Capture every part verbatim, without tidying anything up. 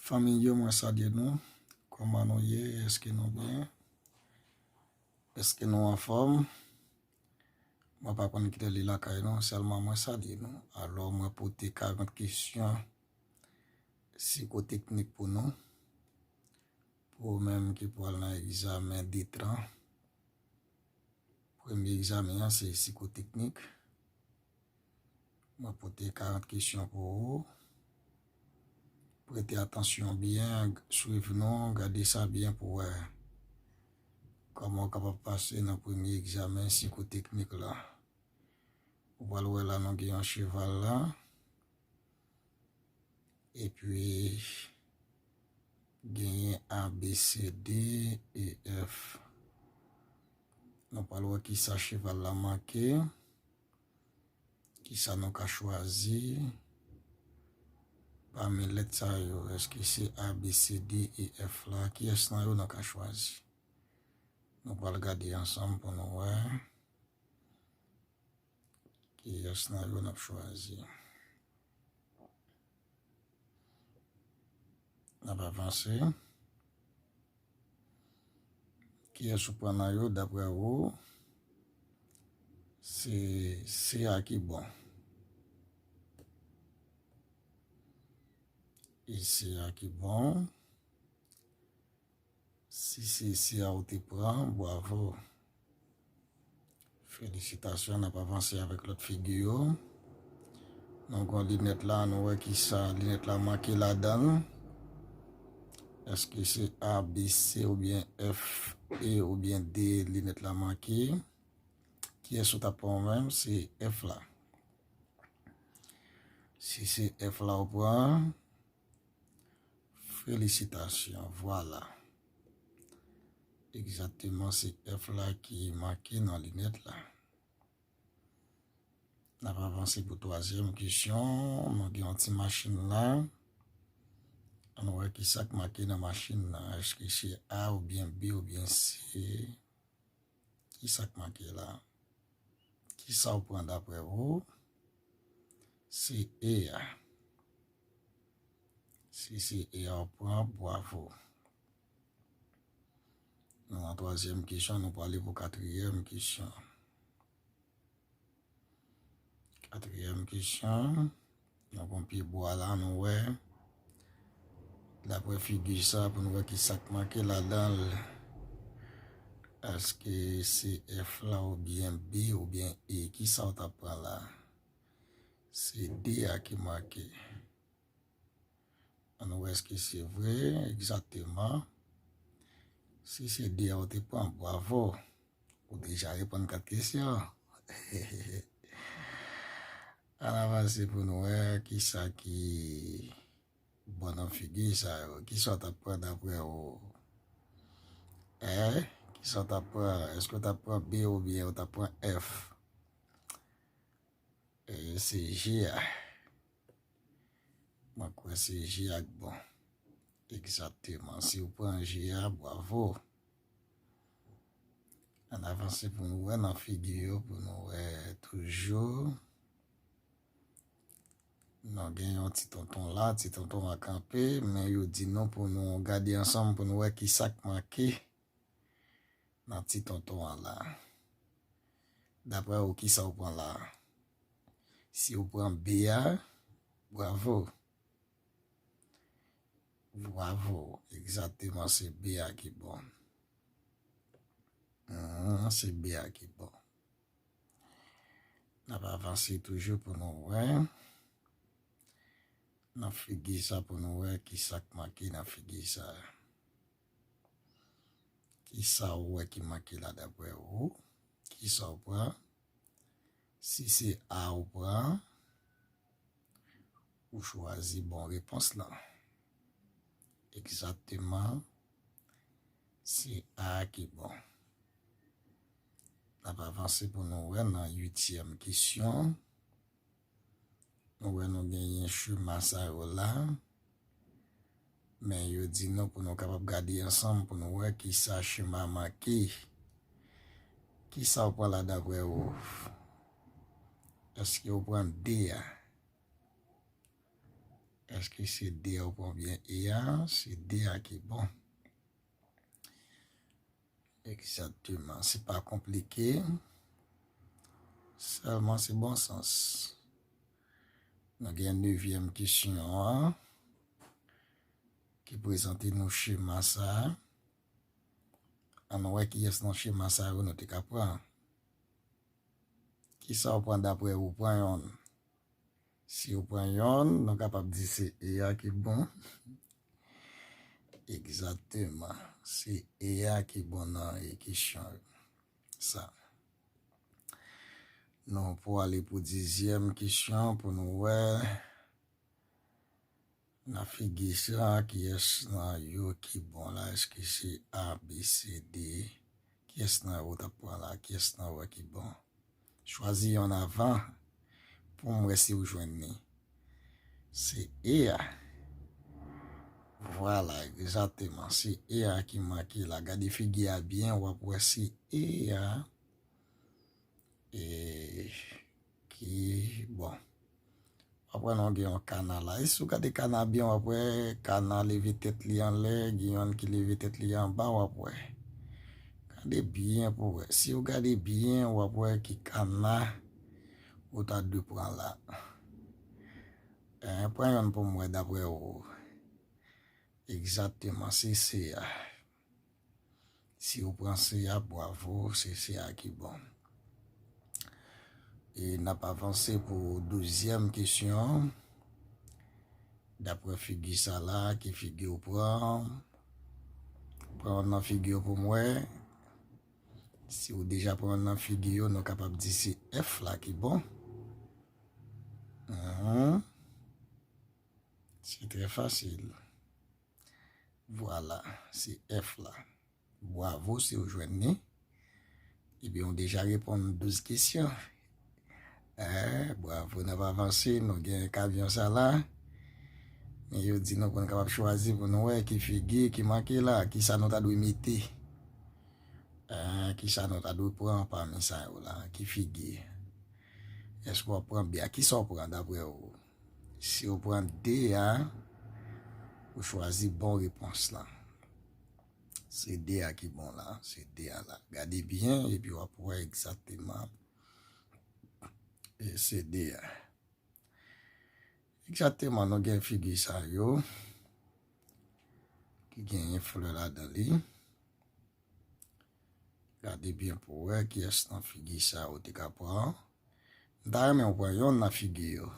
Fanmi yo, mwen salye nou. Kòman nou ye? Èske nou byen? Èske nou anfòm? Mwen pa konn kilè li lakay nou, sèlman mwen salye nou. Alò, mwen pote karant kesyon sikoteknik pou nou. Pou ou menm ki pral nan egzamen detran, premye egzamen an se sikoteknik. Mwen pote karant kesyon pou ou. Prete atansyon byen, swiv nou, gade sa byen pou wè kòman w kapab pase nan premye egzamen sikoteknik la. Ou pral wè la nou gen yon cheval la. Epi genyen A, B, C, D, E, F. Nou pral wè kisa cheval la make. Kisa nou ka chwazi pami lèt sa yo? Èske se A, B, C, D, E, F la? Kiyès nan yo nou ka chwazi? Nou pral gade ansanm pou nou wè kiyès nan yo n ap chwazi. N ap avanse. Kiyès ou pran nan yo, daprè ou, se C a ki bon? E C a ki bon. Si se C a ou te pran, bwavo. Felisitasyon, n ap avanse avèk lòt figi yo. Nou gen linèt la, nou wè kisa linèt la make ladan l. Èske se A, B, C oubyen F, E oubyen D linèt la make? Kiyès ou t ap pran ou menm? Se F la. Si se F la ou pran, felisitasyon, vwala. Egzakteman, se F la ki make nan linèt la. N ap avanse pou twazyèm kesyon. Nou gen yon ti machin la. Ann wè kisa k make nan machin nan. Èske se A oubyen B oubyen C? Kisa k make la? Kisa w pran daprè ou? Se E a. Si se E a w pran, bwavo. Nou nan twazyèm kesyon, nou prale pou katriyèm kesyon. Katriyèm kesyon, nou gon pye bwa la, nou wè. Daprè figi sa, pou nou wè kisa k make ladan l. Èske se F la oubyen B oubyen E? Kisa w t ap pran la? Se D a ki make. Ann wè èske se vre, egzakteman. Si se D a ou te pran, bwavo. Ou deja reponn kat kesyon. Ann avanse pou nou wè kisa ki bon nan figi sa yo. Kisa w t ap pran daprè ou? Hein? Kisa w t ap pran? Èske w t ap pran B oubyen w t ap pran F? E, se G a. Mwen kwè se G a k bon. Egzakteman. Si w pran G a, bwavo. Ann avanse pou nou wè nan figi yo, pou nou wè toujou. Nou gen yon ti tonton la, ti tonton an kanpe, men yo di nou pou nou gade ansanm pou nou wè kisa k make nan ti tonton an la. Daprè ou, kisa w pran la? Si w pran B a, bwavo. Bwavo. Egzakteman, se B a ki bon. Mhm, se B a ki bon. N ap avanse toujou pou nou wè. Nan figi sa pou nou wè kisa k make nan figi sa. Kisa w wè ki make la daprè ou? Kisa w pran? Si se A ou pran, ou chwazi bon repons lan. Egzakteman, se A ki bon. N ap avanse pou nou wè nan uityèm kesyon. Nou wè nou genyen chema sa yo la. Men yo di nou pou nou kapab gade ansanm pou nou wè kisa chema make. Kisa w pran la daprè ou? Èske w pran D a? Èske se D a ou pran oubyen E a? Se D a ki bon. Egzakteman. Se pa konplike. Sèlman se bon sans. Nou gen nevyèm kesyon an ki prezante nou chema sa a. Ann wè kiyès nan chema sa yo nou te ka pran. Kisa w pran daprè ou? Pran yonn. Si w pran yonn, nou kapab di se E a ki bon. Egzakteman. Se E a ki bon nan e kesyon sa. Nou pou ale pou dizyèm kesyon pou nou wè nan figi sa, kiyès nan yo ki bon la? Èske se A, B, C, D? Kiyès nan yo w t ap pran la? Kiyès nan yo ki bon? Chwazi yonn avan pou m wè si w jwenn li. Se E a. Vwala, egzakteman. Se E a ki manke la. Gade figi a byen, w ap wè se E a. E ki, bon. W ap wè nou gen yon kana la. E si w gade kana byen, w ap wè kana leve tèt li anlè, gen yonn ki leve tèt li anba, w ap wè. Gade byen pou w wè. Si w gade byen, w ap wè ki kana ou ta dwe pran la. Eh, pran yonn pou m wè daprè ou. Egzakteman, se C a. Si w pran C a, bwavo, se C a ki bon. E n ap avanse pou douzyèm kesyon. Daprè figi sa la, ki figi w pran? Pran nan figi yo pou m wè. Si w deja pran nan figi yo, nou kapab di se F la ki bon. Mhm. Se trè fasil. Vwala, se F la. Bwavo si w jwenn li. Ebyen, w deja reponn douz kesyon. Eh, bwavo, n ap avanse, nou gen kamyon sa la. Men yo di nou pou n kapab chwazi pou nou wè ki figi ki manke la, kisa nou ta dwe mete. Eh, kisa nou ta dwe pran pami sa yo la, ki figi? Èske w ap pran B a? Kisa w pran daprè ou? Si w pran D a, ou chwazi bon repons lan. Se D a ki bon la, se D a la. Gade byen, epi w ap wè egzakteman. E se D a. Egzakteman, nou gen figi sa yo, ki genyen flè ladan li. Gade byen pou w wè kiyès nan figi sa ou te ka pran. M ta renmen w pran yonn nan figi yo.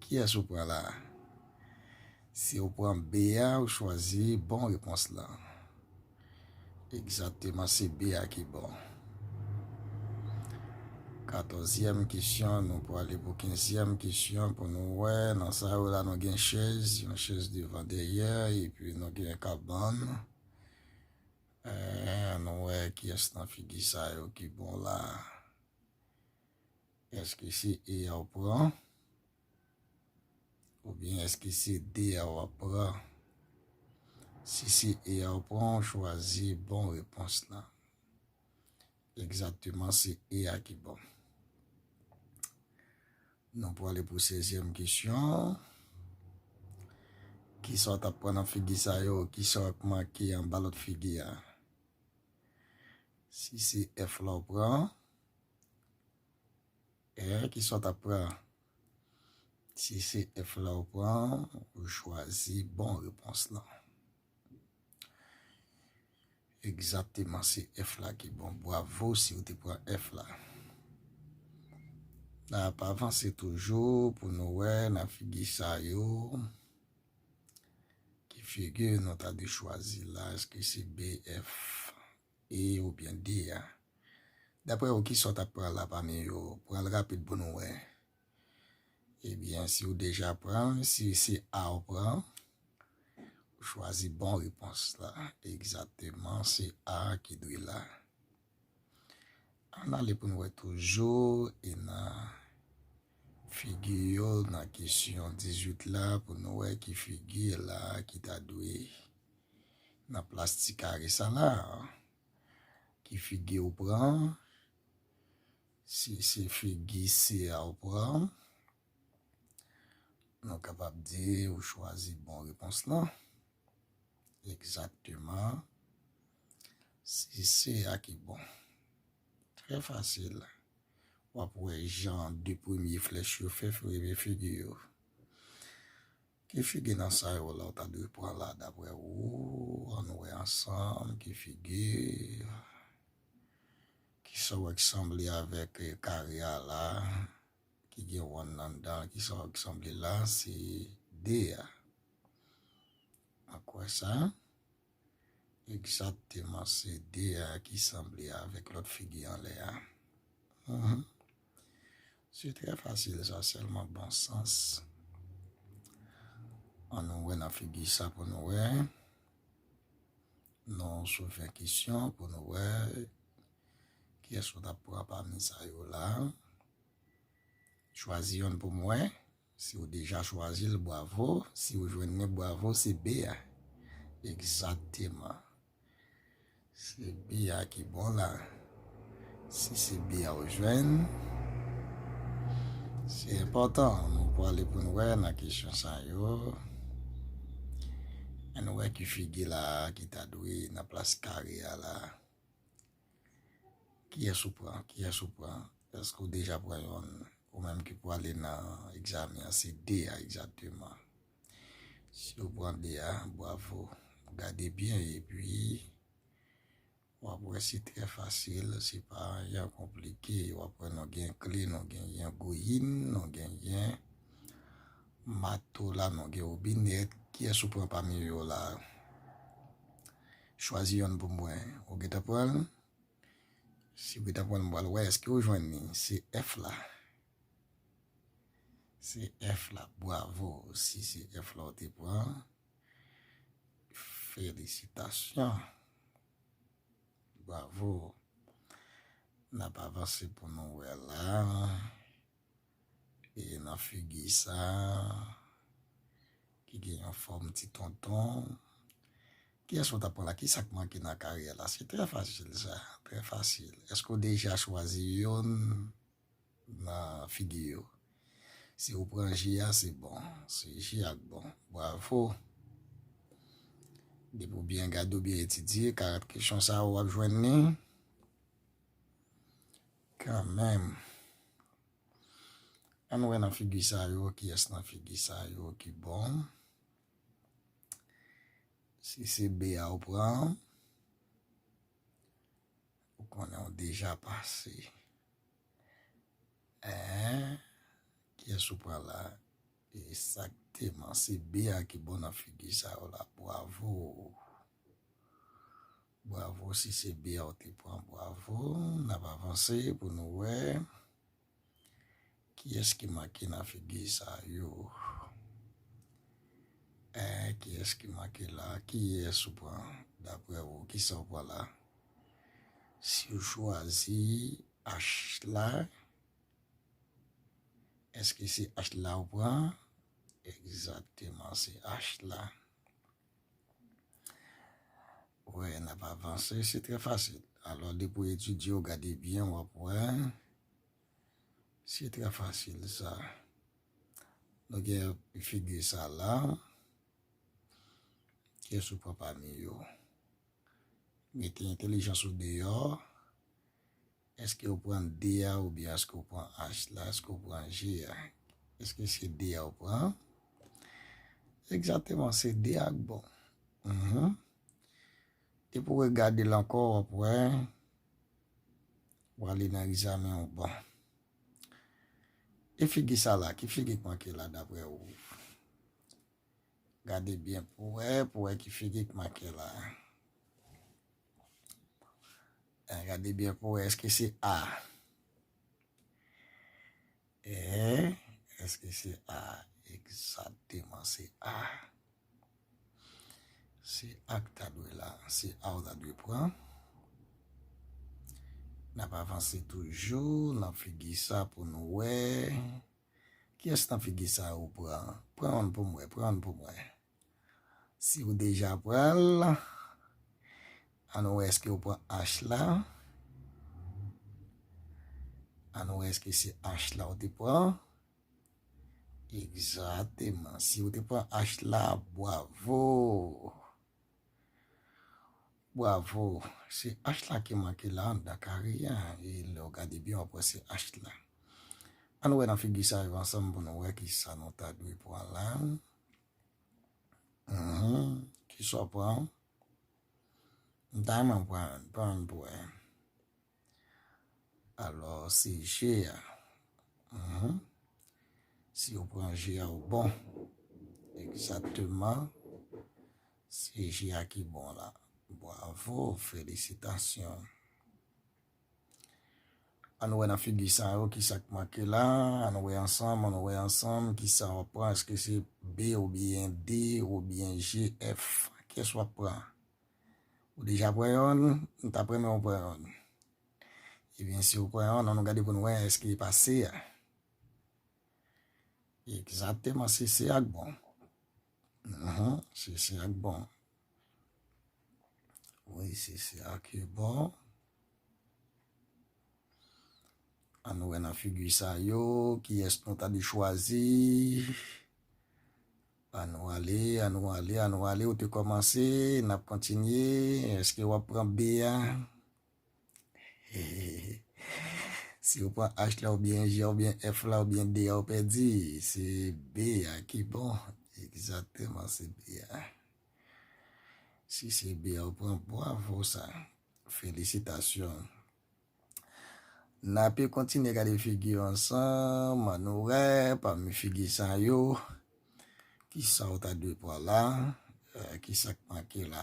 Kiyès ou pran la? Si w pran B a, ou chwazi bon repons lan. Egzakteman, se B a ki bon. Katòzyèm kesyon, nou pwale pou kenzyèm kesyon pou nou wè. Nan sa yo la, nou gen chèz, yon chèz devan dèyè, epi nou gen kabann. Eh, nou wè kiyès nan figi sa yo ki bon la. Èske se E a w pran? Oubyen èske se D a w ap pran? Si se E a w pran, w chwazi bon repons lan. Egzakteman, se E a ki bon. Nou pwale pou sèzyèm kesyon. Kisa w t ap pran nan figi sa yo? Kisa w ap manke anba lòt figi a? Si se F la w pran, E, kisa w t ap pran? Si se F la w pran, ou chwazi bon repons lan. Egzakteman, se F la ki bon. Bwavo si w te pran F la. N ap avanse toujou pou nou wè nan figi sa yo. Ki figi nou ta dwe chwazi la? Èske se B, F, E oubyen D a? Daprè ou, kisa w t ap pran la pami yo? Pran l rapid pou nou wè. Ebyen, si w deja pran l, si se A w pran, ou chwazi bon repons la. Egzakteman, se A ki dwe la. Ann ale pou n wè toujou e nan figi yo, nan kesyon dizuit la, pou n wè ki figi la ki ta dwe nan plas ti kare sa la. Ki figi w pran? Si se figi C a w pran, Nou kapab di ou chwazi bon repons lan. Egzakteman. Se C a ki bon. Trè fasil. W ap wè jan de premye flèch yo fè leve figi yo. Ki figi nan sa yo la ou ta dwe pran la, daprè ou? Ann wè ansanm ki figi. Kisa w wè ki sanble avèk, eh, kare a la, ki gen wonn anndan, kisa w wè ki sanble la, se D a. An kwè sa? Egzakteman, se D a ki sanble avèk lòt figi anlè a. Mhm. Se trè fasil sa, sèlman bon sans. Ann nou wè nan figi sa pou nou wè. Nou soulve kesyon pou nou wè kiyès ou t ap pran pami sa yo la. Chwazi yonn pou mwen. Si ou deja chwazi l, bwavo. Si ou jwenn li, bwavo, se B a. Egzakteman. Se B a ki bon la. Si se B a ou jwenn, se enpòtan. Nou prale pou n wè nan kesyon sa yo. Ann wè ki figi la ki ta dwe nan plas kare a la. Kiyès ou pran? Kiyès ou pran? Èske ou deja pran yonn? Ou menm ki prale nan egzamen an, se D a egzakteman. Si ou pran D a, bwavo. Gade byen epi w ap wè se trè fasil, se pa anyen konplike. W ap wè nou gen kle, nou genyen gouyin, nou genyen mato la, nou gen wobinèt. Kiyès ou pran pami yo la? Chwazi yonn pou mwen. Ou gentan pran l? Si ou gentan pran l, m pral wè èske ou jwenn li. Se F la. Se F la. Bwavo. Si se F la ou te pran, felisitasyon. Bwavo. N ap avanse pou nou wè la. E nan figi sa, ki gen yon fòm ti tonton. Kiyès ou t ap pran la? Kisa k manke nan kare a la? Se trè fasil sa, trè fasil. Èske ou deja chwazi yonn nan figi yo? Si ou pran J a, se bon. Se J a k bon. Bwavo. Depi ou byen gade, ou byen etidye, karant kesyon sa yo, w ap jwenn li. Kanmenm. Ann wè nan figi sa yo, kiyès nan figi sa yo ki bon. Si se B a ou pran, ou konnen ou deja pase. Hein? Kiyès ou pran la? Egzakteman, se B a ki bon nan figi sa yo la. Bwavo. Bwavo, si se B a ou te pran, bwavo. N ap avanse pou nou wè kiyès ki manke nan figi sa yo. Eh, kiyès ki manke la? Kiyès ou pran? Daprè ou, kisa ou pran la? Si ou chwazi H la, èske se H la ou pran? Egzakteman, se H la. Wè, n ap avanse, se trè fasil. Alò, depi w etidye, w gade byen, w ap wè. Se trè fasil, sa. Nou gen figi sa la. Kiyès ou pran pami yo? Mete entèlijans ou deyò. Èske ou pran D a oubyen èske ou pran H la? Èske ou pran G a? Èske se D a ou pran? Egzakteman, se D a k bon. Mhm. Depi w regade l ankò, w ap wè. W ale nan egzamen w bon. E figi sa la, ki figi k manke la daprè ou? Gade byen pou wè, pou wè ki figi k manke la. Eh, gade byen pou wè, èske se A? Eh, èske se A? Egzakteman, se A. Se A k ta dwe la. Se A w ta dwe pran. N ap avanse toujou nan figi sa pou nou wè. Kiyès nan figi sa ou pran? Pran youn pou mwen, pran youn pou mwen. Si ou deja pran l, ann wè èske ou pran H la. Ann wè èske se H la ou te pran. Egzakteman. Si ou te pran H la, bwavo. Bwavo. Se H la ki manke la anndan kare a. E lè w gade byen, w ap wè se H la. Ann wè nan figi sa yo ansanm pou nou wè ki sa nou ta dwe pran la. Mhm. Ki sa w pran? M ta renmen pran, pran pou wè. Alò, se G a. Mhm. Si w pran G a, ou bon. Egzakteman. Se G a ki bon la. Bwavo, felisitasyon. Ann wè nan figi sa yo, ki sa k manke la. Ann wè ansanm, ann wè ansanm, ki sa w ap pran. Èske se B oubyen D oubyen G, F? Kiyès w ap pran? Ou deja pran yonn, m t ap renmen w pran yonn. Ebyen, si w pran yonn, ann nou gade pou n wè èske e pa C a. Egzakteman, se C a k bon. Mhm, se C a k bon. Wi, se C a ki bon. Ann wè nan figi sa yo, kiyès nou ta dwe chwazi. Ann nou ale, ann nou ale, ann nou ale. Ou te kòmanse, n ap kontinye. Èske w ap pran B a? Si ou pran H la, oubyen G a, oubyen F la, oubyen D a, ou pèdi. Se B a ki bon. Egzakteman, se B a. Si se B a ou pran, bwavo sa. Felisitasyon. N ape kontinye gade figi yo ansanm, ann nou wè, pami figi sa yo, ki sa ou ta dwe pran la, eh, ki sa k manke la.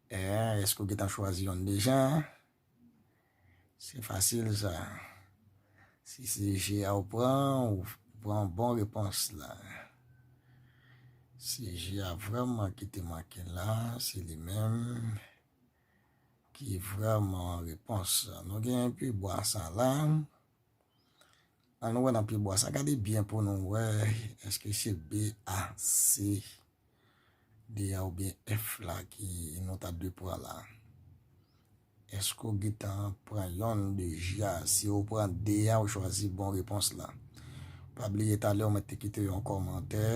Eh, èske w gentan chwazi yonn deja? Se fasil sa. Si se G a ou pran, ou pran bon repons la. Se G a vrèman ki te manke la, se li menm ki vrèman repons la. Nou gen pye bwa sa la. Ann nou wè nan pye bwa sa. Gade byen pou nou wè èske se B a, C, D a oubyen F la ki nou ta dwe pran la. Èske w gentan pran yonn de G a? Si w pran D a, ou chwazi bon repons la. Pa bliye talè w mèt te kite yon kòmantè.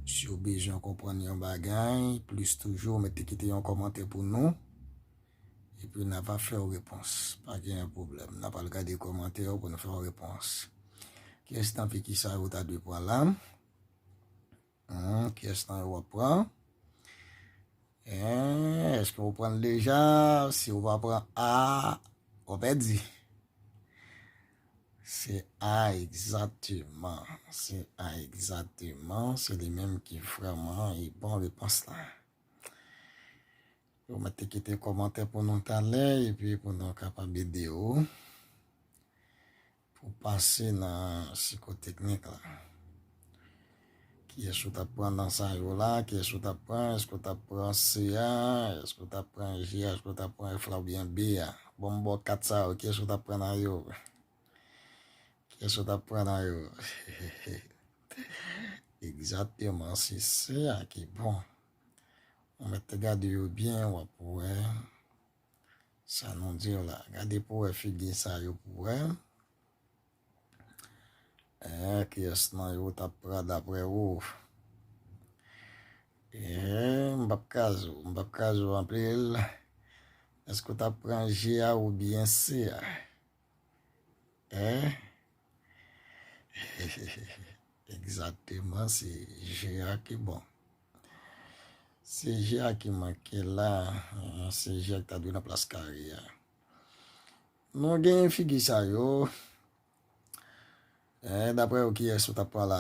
Si w bezwen konprann yon bagay, plis toujou, w mèt te kite yon kòmantè pou nou. Epi n a va fè w repons. Pa gen pwoblèm. N a pral gade kòmantè yo pou n fè w repons. Kiyès nan figi sa yo w ta dwe pran la? Hmm, kiyès nan yo w ap pran? Eh, èske w pran l deja? Si w pa pran A, ou pèdi. Se A egzakteman. Se A egzakteman. Se li menm ki vrèman e bon repons la. Yo mèt te kite kòmantè pou nou talè, epi pou nou kapab ede yo pou pase nan psikoteknik la. Kiyès ou t ap pran nan sa yo la? Kiyès ou t ap pran? Èske w t ap pran C a? Èske w t ap pran G a? Èske w t ap pran F la oubyen B a? Bon, m ba w kat sa yo. Kiyès ou t ap pran nan yo? Kiyès ou t ap pran nan yo? Egzakteman, se C a ki bon. Ou mèt te gade yo byen, w ap wè sa nou di w la. Gade pou wè figi sa yo pou wè. Eh, kiyès nan yo w t ap pran daprè ou? Eh, m p ap kraze w, m p ap kraze w anpil. Èske w t ap pran G a oubyen C a? Eh? Egzakteman, se G a ki bon. Se G a ki manke la. Eh, se G a ki ta dwe nan plas kare a. Nou gen figi sa yo. Eh, daprè ou, kiyès ou t ap pran la?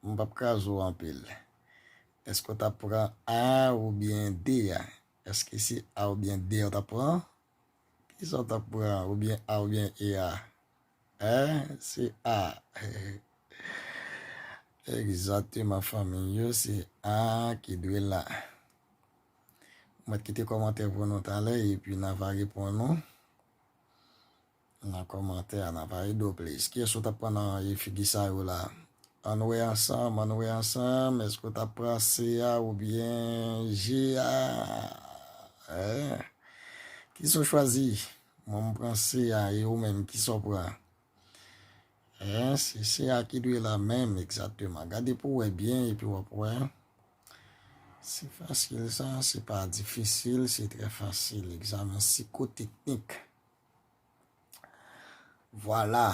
M p ap kraze w anpil. Èske w t ap pran A oubyen D a? Èske se A oubyen D a w t ap pran? Kisa w t ap pran? Oubyen A oubyen E a? Eh, se A. Egzakteman, fanmi yo, se A ki dwe la. Ou mèt kite kòmantè pou nou talè, epi n a va reponn ou nan kòmantè a, n a va ede w plis. Kiyès ou t ap pran nan figi sa yo la? Ann wè ansanm, ann wè ansanm. Èske w t ap pran C a oubyen G a? Eh? Kisa w chwazi? Mwen, m pran C a, e ou menm, kisa w pran? Eh, se, se a ki dwe la menm, egzakteman. Gade pou w wè byen, epi w ap wè. Se fasil sa, se pa difisil, se trè fasil. Egzamen psikoteknik. Vwala.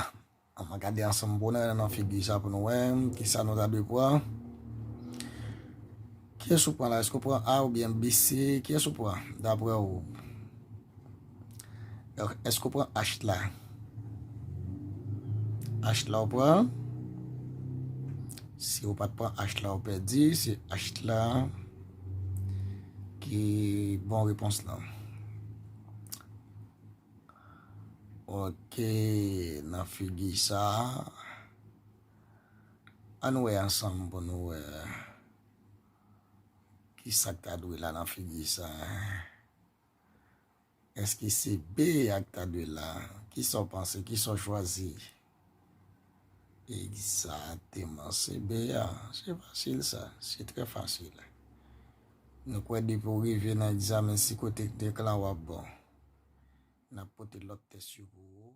Ann gade ansanm pou nou nan figi sa pou nou wè kisa nou ta dwe pran. Kiyès ou pran la? Èske ou pran A oubyen B C? Kiyès ou pran, daprè ou? Èske ou pran H la? H la ou pran? Si ou pa t pran H la, ou pèdi. Se H la ki bon repons lan. Ok, nan figi sa. Ann wè ansanm pou nou wè kisa k ta dwe la nan figi sa. Èske se B a k ta dwe la? Kisa w panse? Kisa w chwazi? Egzakteman, se B a. Se fasil sa. Se trè fasil. Nou kwè depi w rive nan egzamen psikoteknik la, w ap bon. N ap pote lòt tès yo pou ou.